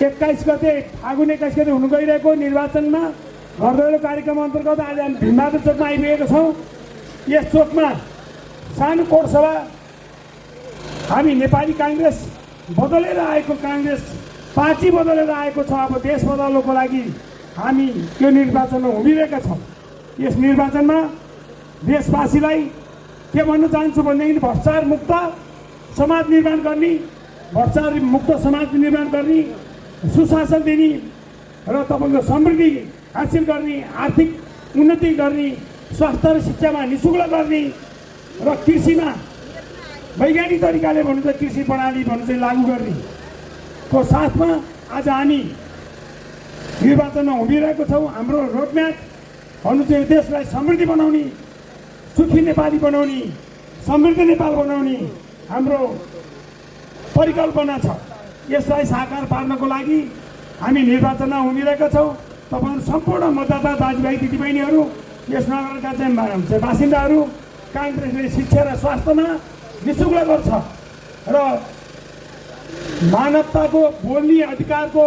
21 गते फागुन 21 गते हुन गइरहेको निर्वाचनमा घर दैलो कार्यक्रम अन्तर्गत आज हामी भीमबहादुर चोकमा आइपुगेका छौँ। यस चोकमा सानो कोट सभा हामी नेपाली काङ्ग्रेस बदलेर आएको काङ्ग्रेस पार्टी बदलेर आएको छ। अब देश बदल्नको लागि हामी यो निर्वाचनमा उभिरहेका छौँ। यस निर्वाचनमा देशवासीलाई के भन्न चाहन्छु भनेदेखि भ्रष्टाचार मुक्त समाज निर्माण गर्ने, भ्रष्टाचार मुक्त समाज निर्माण गर्ने, सुशासन दिने र तपाईँको समृद्धि हासिल गर्ने, आर्थिक उन्नति गर्ने, स्वास्थ्य र शिक्षामा निःशुल्क गर्ने र कृषिमा वैज्ञानिक तरिकाले भन्नु चाहिँ कृषि प्रणाली भन्नु चाहिँ लागू गर्ने को साथमा आज हामी निर्वाचनमा उभिरहेको छौँ। हाम्रो रोडम्याप भन्नु चाहिँ देशलाई समृद्धि बनाउने, सुखी नेपाली बनाउने, समृद्ध नेपाल बनाउने हाम्रो परिकल्पना छ। यसलाई साकार पार्नको लागि हामी निर्वाचनमा उभिरहेका छौँ। तपाईहरु सम्पूर्ण मतदाता दाजुभाइ दिदीबहिनीहरू, यस नगरका चाहिँ बासिन्दाहरू, काङ्ग्रेसले शिक्षा र स्वास्थ्यमा निःशुल्क गर्छ र मानवताको बोल्ने अधिकारको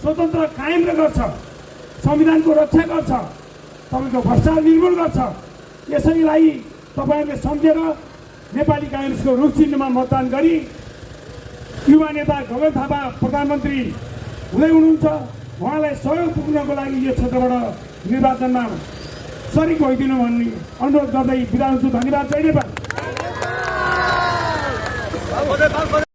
स्वतन्त्र कायम गर्छ, संविधानको रक्षा गर्छ, तपाईँको भ्रष्टाचार निर्मूल गर्छ। यसैलाई तपाईँहरूले सम्झेर नेपाली काङ्ग्रेसको रुख चिन्हमा मतदान गरी युवा नेता गगन थापा प्रधानमन्त्री हुँदै हुनुहुन्छ, उहाँलाई सहयोग पुग्नको लागि यो क्षेत्रबाट निर्वाचनमा सरिक भइदिनु भन्ने अनुरोध गर्दै बिदा हुन्छु। धन्यवाद। जय नेपाल।